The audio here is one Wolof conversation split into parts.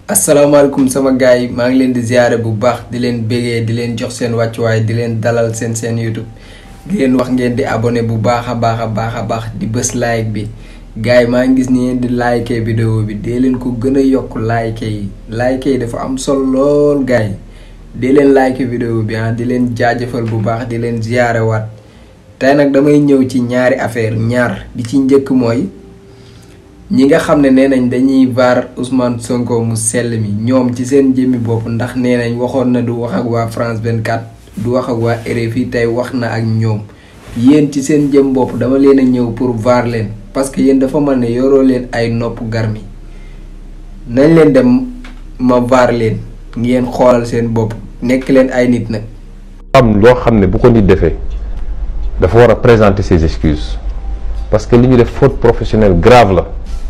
asalaamaaleykum sama gars yi maa ngi leen di ziare bu baax di leen bégee di leen jox seen wàccuwaay di leen dalal seen YouTube di leen wax ngeen di abonné bu baax a baax di bës like bi gars yi maa ngi gis ni ngeen di like vidéo bi dee leen ko gën a yokk like yi dafa am solo lool gars yi dee leen like vidéo bi di leen jaajëfal bu baax di leen ziare waat tey nag damay ñëw ci ñaari affaire bi ci njëkk mooy ñi nga xam ne nee nañ dañuy vaar Ousmane Sonko mu sell mi ñoom ci seen jëmmi bopp ndax nee nañ waxoon na du wax ak waa France 24 du wax ak waa RFI tey wax na ak ñoom yéen ci seen jëm bopp dama leen a ñëw pour vaar leen parce que yéen dafa mel ne yoroo leen ay nopp garmi nañ leen dem ma vaar leen ngeen xoolal seen bopp nekk leen ay nit nag. am loo xam ne bu ko nit defee dafa war a présenter ses excuses parce que li ñu def faute professionnelle grave la.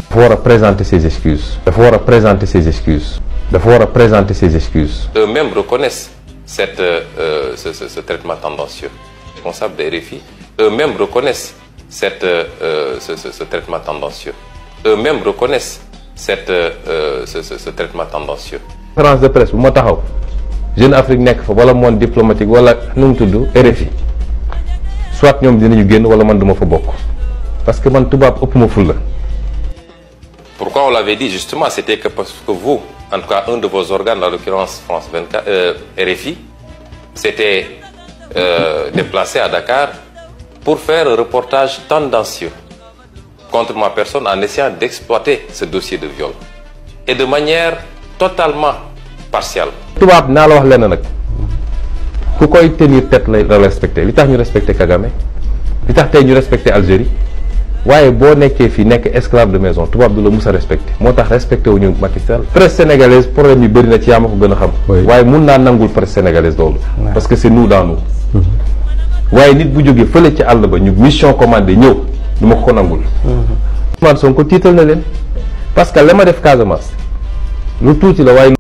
dafa war a présenter ses excuses. dafa war a présenter ses excuses. dafa war a présenter ses excuses. Eux-mêmes reconnaissent ce traitement tendancieux. Les responsables de RFI, eux-mêmes reconnaissent ce traitement tendancieux. Eux-mêmes reconnaissent ce traitement tendancieux. conférence de presse bu ma taxaw Jeune Afrique nekk fa wala monde diplomatique wala nu mu tudd RFI soit ñoom dinañu génn wala man duma fa bokk parce que man tubaab ëpp ma ful la. Pourquoi on l'avait dit justement, c'était que parce que vous, en tout cas un de vos organes, en l'occurrence France 24, RFI, s'était déplacé à Dakar pour faire un reportage tendancieux contre ma personne en essayant d'exploiter ce dossier de viol. Et de manière totalement partielle. tubaab naa la wax lenn nag ku koy tenir tête la respecté li tax ñu respecté Kagame li tax tey ñu respecté Algérie. waaye boo nekkee fii nekk esclave de maison tubaab du la mus a respecté moo tax respecté wu ñu Macky Sall. presse sénégalaise problème yi bëri na ci yaa ma ko gën a xam. waaye mun naa nangul presse sénégalaise loolu. parce que c'est nous dans nous. waaye nit bu jógee fële ci àll ba ñu mission commandée ñëw du ma ko nangul. Ousmane Sonko tiital na leen parce que la ma def Casamance lu tuuti la waaye.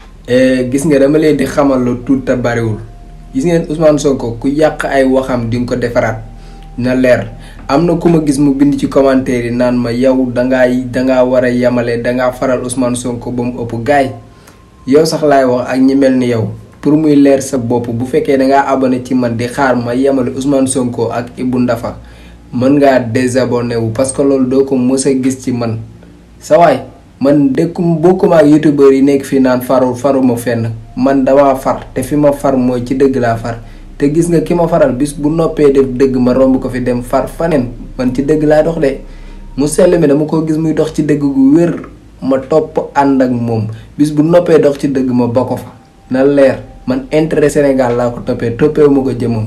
gis nga dama leen di xamal lu tuut te bariwul gis ngeen Ousmane Sonko ku yàq ay waxam di nga ko defaraat na leer. am na ku ma gis mu bind ci commentaire yi naan ma yow dangaa war a yemale dangaa faral Ousmane Sonko ba mu ëpp gaay yow sax laay wax ak ñi mel ni yow pour muy leer sa bopp bu fekkee dangaa abonné ci man di xaar ma yemale Ousmane Sonko ak Ibou Ndafa mën ngaa désabonné wu parce que loolu doo ko mës a gis ci man sa waay man bokkuma ak youtubeur yi nekk fii naan faruma fenn man dama far te fi ma far mooy ci dëgg laa far te gis nga ki ma faral bis bu noppee def dëgg ma romb ko fi dem far faneen man ci dëgg laa dox de mu sell mi dama ko gis muy dox ci dëgg gu wér ma topp ànd ak moom bis bu noppee dox ci dëgg ma ba ko fa na leer man intérêt Sénégal laa ko toppeewu ma ko jëmam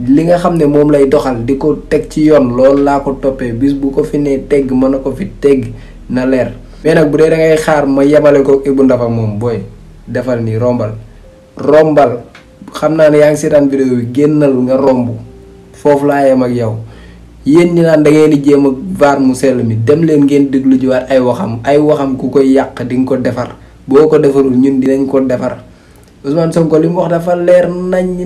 li nga xam ne moom lay doxal di ko teg ci yoon loolu laa ko toppee bis bu ko fi nee tegg mën na ko fi tegg na leer mais nag bu dee da ngay xaar ma yemale ko Ibou Ndafa moom booy defal ni rombal xam naa ne yaa ngi seetaan vidéo bi génnal nga romb foofu laa yem ak yow yéen ñi naan da ngeen di jéem a vaar mu sell mi dem leen ngeen déglu jiwaat ay waxam ku koy yàq di nga ko defar boo ko defarul ñun dinañ ko defar Ousmane Sonko li mu wax dafa leer nañ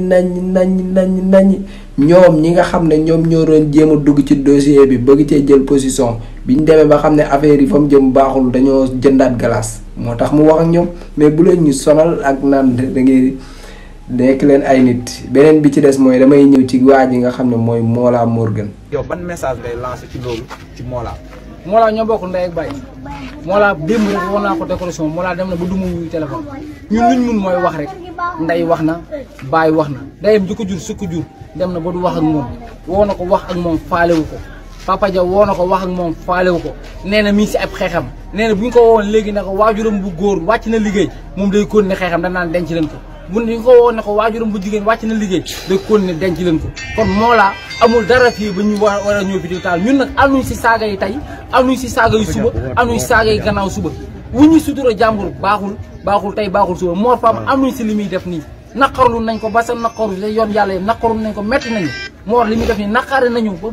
ñoom ñi nga xam ne ñoom ñoo doon jéem a dugg ci dossier bi bëgg cee jël position biñ demee ba xam ne affaire yi fa mu jëm baaxul dañoo jëndaat glace moo tax mu wax ak ñoom mais bu leen ñu sonal ak naan da ngay nekk leen ay nit beneen bi ci des mooy damay ñëw ci waa ji nga xam ne mooy Mollah Morgun. yow ban message ngay lancé ci loolu ci Mollah ñoo bokk ndey ak baay Mollah démb rek war naa ko décoration Mollah dem na ba du ma wuyu téléphone ñun luñ mun mooy wax rek ndey wax na baay wax na ndeyam ju ko jur su ko jur dem na ba du wax ak moom woo na ko wax ak moom faalewu ko Papa Dia woo na ko wax ak moom faalewu ko nee na mi si ab xeexam nee na bu ñu ko woon léegi ne ko waajuram bu góor wàcc na liggéey moom day continuer xeexam da naan denc leen ko bu ñu ko woo ne ko waajuram bu jigéen wàcc na liggéey day continuer denc leen ko kon Mollah amul dara fii ba ñu war a ñëw fi di taal ñun nag amuñ si saaga yi tey amuñ si saaga yu suba amuñ si saaga yi gannaaw suba wuñu sutura jàmbur baaxul tey baaxul suba moo fam amuñ si li muy def nii naqarlu nañ ko ba sa naqaru la yoon yàlla yi naqaru nañ ko metti nañu moo li muy def nii naqari nañu ba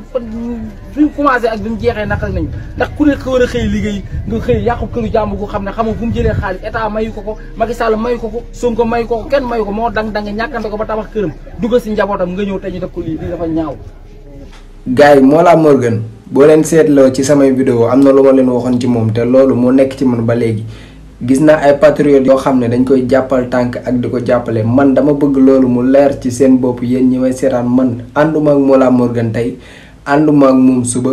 suñ commencé ak bi mu jeexee naqari nañu ndax ku nekk war a xëy liggéey nga xëy yàqu këru jàmbur gu xam ne xamoo fu mu jëlee xaalis état mayu ko Macky Sall mayu ko Sonko mayu ko kenn mayu ko moo dang ñàkkante ko ba tabax këram dugal si njabootam nga ñëw te ñu def ko lii dafa ñaaw. gars yi Mollah Morgun boo leen seetloo ci samay vidéo am na lu ma leen waxoon ci moom te loolu moo nekk ci man ba léegi gis naa ay patriotes yoo xam ne dañ koy jàppal tànk ak di ko jàppale. Man dama bëgg loolu mu leer ci seen bopp yéen ñi may seetaan. Man ànduma ak Mollah Morgun tey, ànduma ak moom suba,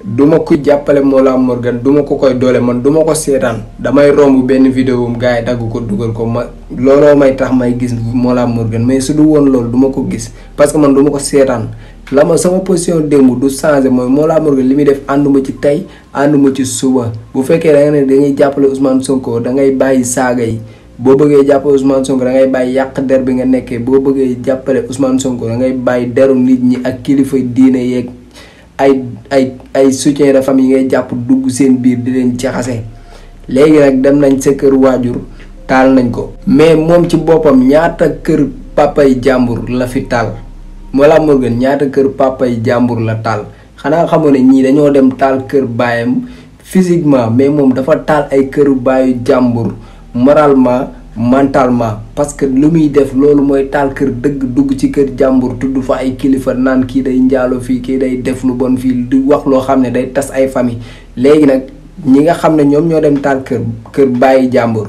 duma ko jàppale Mollah Morgun, duma ko koy doole, man duma ko seetaan. Damay romb benn vidéo am gars yi dagg ko dugal ko, ma looloo may tax may gis Mollah Morgun, mais su du woon loolu duma ko gis parce que man duma ko seetaan. la ma sama position démb du changé mooy Mollah Morgun li muy def ànduma ci tey, ànduma ci suba. Bu fekkee da nga ne dangay jàppale Ousmane Sonko da ngay bàyyi saaga yi. boo bëggee jàppale Ousmane Sonko da ngay bàyyi yàq der bi nga nekkee. boo bëggee jàppale Ousmane Sonko da ngay bàyyi deru nit ñi ak kilifa diine yeeg ay soutien de famille yi ngay jàpp dugg seen biir di leen jaxase. léegi nag dem nañ sa kër waajur taal nañ ko. mais moom ci boppam ñaata kër papay jàmbur la fi taal. Mollah Morgun ñaata kër papay jàmbur la taal. xanaa xamoo ne ñii dañoo dem taal kër baayam physiquement, mais moom dafa taal ay këru baayu jàmbur moralement, mentalement. parce que lu muy def loolu mooy taal kër dëgg, dugg ci kër jàmbur tudd fa ay kilifa naan kii day njaalo fii, kii day def lu bon fii, di wax loo xam ne day tas ay famille. léegi nag ñi nga xam ne ñoom ñoo dem taal kër bàyyi jàmbur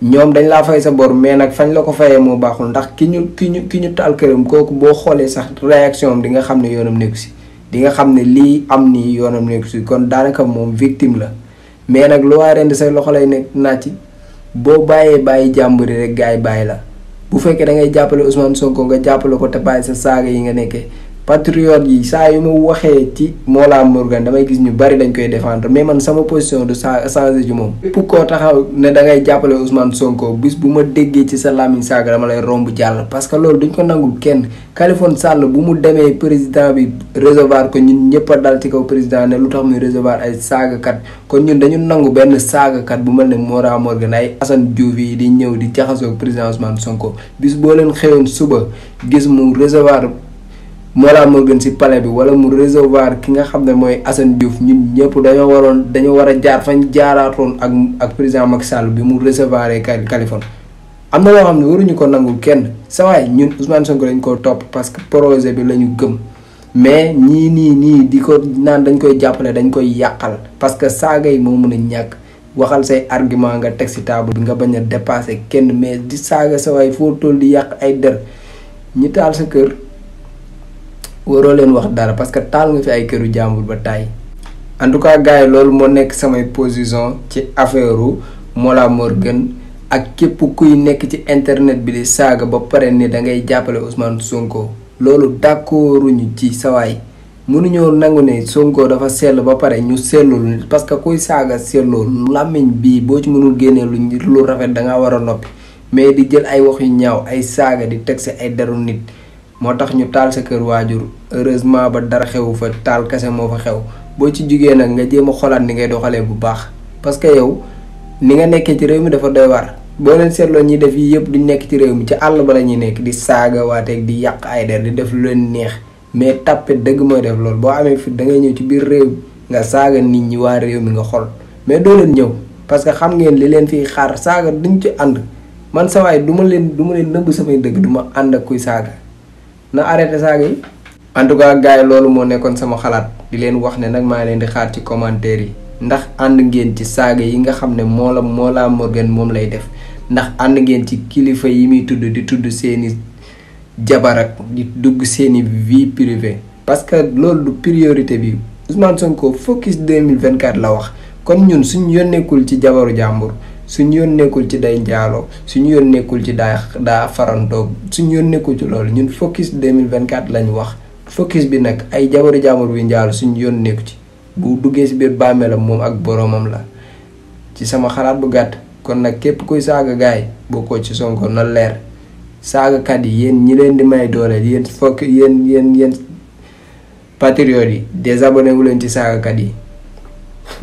ñoom dañ laa fay sa bor, mais nag fañ la ko fayee moo baaxul. ndax ki ñu taal këram kooku boo xoolee sax réaction am di nga xam ne yoonam nekku si, di nga xam ne lii am nii yoonam nekku si. kon daanaka moom victime la. mais nag lu waay rendi say loxo lay nekk naaj boo bàyyi jàmbur yi rek gars yi bàyyi la. bu fekkee da ngay jàppale Ousmane Sonko nga jàppale ko te bàyyi sa saaga yi nga nekkee. patriote yi saa yu ma waxee ci Mollah Morgun damay gis ñu bari dañ koy défendre, mais man sama position du changé ci moom. képp koo taxaw ne da ngay jàppale Ousmane Sonko bis bu ma déggee ci sa làmmiñ saaga dama lay romb jàll. parce que loolu duñ ko nangul kenn. Khalifa Sall bu mu demee président bi recevoir ko ñun ñëpp a dal ci kaw président ne lu tax muy recevoir ay saagakat. kon ñun dañu nangu benn saagakat bu mel ne Mollah Morgun ay Assane Diouf yi di ñëw di jaxasoo président Ousmane Sonko. bis boo leen xëyoon suba gis mu recevoir Mollah Morgun ci palais bi wala mu recevoir ki nga xam ne mooy Assane Diouf, ñun ñëpp dañoo war a jaar fañ jaaraatoon ak président Macky Sall bi mu recevoir Khalifa. am na loo xam ne waruñu ko nangul kenn. sa waay ñun Ousmane Sonko dañ koo topp parce que projet bi la ñu gëm, mais nii di ko naan dañ koy jàppale dañ koy yàqal. parce que saaga yi moo mën a ñàkk. waxal say argument nga teg ci table bi nga bañ a dépasser kenn, mais di saaga sa waay foo toll di yàq ay der. ñi taal sa kër waroo leen wax dara parce que taal nga fi ay këru jàmbur ba tàyyi. en tout cas gars yi loolu moo nekk samay position ci affaire Mollah Morgun ak képp kuy nekk ci internet bi di saaga ba pare ni da ngay jàppale Ousmane Sonko. loolu d'accorduñu ci sawaay. mënuñoo nangu ne Sonko dafa sell ba pare ñu sellul, parce que kuy saaga sellul làmmiñ bii boo ci mënul génnee lu rafet da ngaa war a noppi. mais di jël ay wax yu ñaaw ay saaga di teg si ay deru nit moo tax ñu taal sa kër waajur. heureusement ba dara xewu fa, taal kese moo fa xew. boo ci jugee nag nga jéem a xolaat ni ngay doxalee bu baax, parce que yow ni nga nekkee ci réew mi dafa doy war. boo leen seetloo ñi def yi yëpp duñ nekk ci réew mi, ci àll ba la ñuy nekk di saaga waateeg di yàq ay der di def lu leen neex. mais tàppe dëgg mooy def loolu. boo amee fit da ngay ñëw ci biir réew nga saaga nit ñi waa réew mi nga xol, mais doo leen ñëw parce que xam ngeen li leen fiy xaar. saaga duñ ci ànd. man sa waay du ma leen nëbb samay dëgg, du ma ànd ak kuy saaga. na arrêté saaga yi. en tout cas gars yi loolu moo nekkoon sama xalaat. di leen wax ne nag maa leen di xaar ci commentaire yi ndax ànd ngeen ci saaga yi nga xam ne Mollah Morgun moom lay def. ndax ànd ngeen ci kilifa yi muy tudd di tudd seeni jabar ak di dugg seeni vie privée. parce que loolu du priorité bi. Ousmane Sonko focus 2024 la wax. kon ñun suñu yoon nekkul ci jabaru jàmbur, suñu yoon nekkul ci day njaaloo, suñu yoon nekkul ci daa farantoog, suñu yoon nekkul ci loolu. ñun focus 2024 lañ wax. focus bi nag ay jabaru jàmbur bi njaalu suñu yoon nekku ci. bu duggee si biir bàmmeelam moom ak boroomam la, ci sama xalaat bu gàtt. kon nag képp kuy saaga gaay bokkoo ci Sonko na leer. saagakat yi yéen ñi leen di may doole yéen yéen patriotes yi désabonné wu leen ci saagakat yi.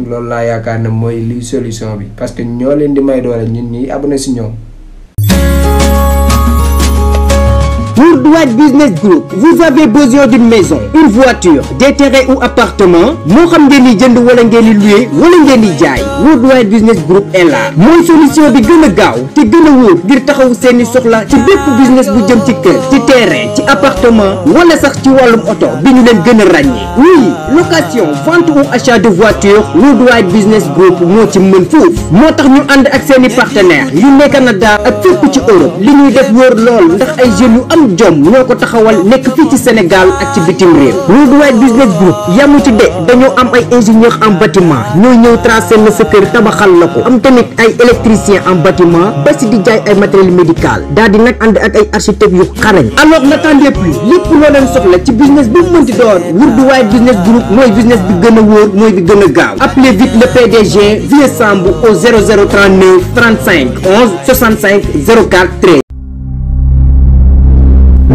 loolu laa yaakaar ne mooy li solution bi, parce que ñoo leen di may doole ñun ñi abonné si ñoom. Worldwide Business Group, vous avez besoin d'une maison, une voiture, des terrains ou appartements, moo xam ngeen di jënd wala ngeen di louer wala ngeen di jaay. Worldwide Business Group est là mooy solution bi gën a gaaw te gën a wóor ngir taxawu seeni soxla ci bépp business bu jëm ci kër, ci terrain, ci appartement wala sax ci wàllum oto bi ñu leen gën a ràññee. Oui, location, vente ou achat de voiture, Worldwide Business Group moo ci mën foofu. moo tax ñu ànd ak seeni partenaires yu nekk Canada ak fépp ci Europe. li ñuy def wóor lool ndax ay jeunes yu am jom ñoo ko taxawal nekk fii ci Sénégal ak ci bitim réew. Worldwide Business Group yamu ci de dañoo am ay ingénieurs en bâtiment ñoo ñëw tracé la sa kër tabaxal la ko. am tamit ay électriciens en bâtiment ba si di jaay ay matériel médical daal di nag ànd ak ay architectes yu xarañ. alors n'attendez plus lépp loo leen soxla ci business bu mu mënti doon Worldwide Business Group mooy business bi gën a wóor mooy bi gën a gaaw. appelez vite le PDG Vieux Samb au 0039 35 11 65 04 13.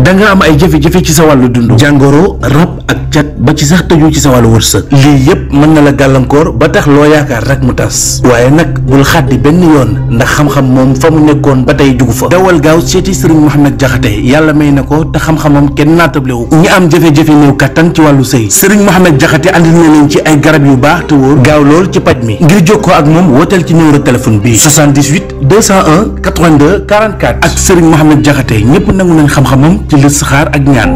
da nga am ay jafe-jafe ci sa wàllu dund jàngoro rab ak cat ba ci sax tëju ci sa wàllu wërsëg lii yépp mën na la gàllankoor ba tax loo yaakaar rek mu tas waaye nag bul xàddi benn yoon ndax xam-xam moom fa mu nekkoon ba tey jugu fa dawal gaaw seeti Serigne Mohamed Diakhaté yàlla may na ko te xam-xamam kenn naatable wu ñi am jafe-jafe néew kattan ci wàllu sëy Serigne Mohamed Diakhaté andil na leen ci ay garab yu baax te wóor gaaw lool ci paj mi ngir jokkoo ak moom wooteel ci numéro téléphone bi 78 201 82 44 ak Serigne Mohamed Diakhaté ñépp nangu nañ xam-xamam ci listixaar ak ñaan.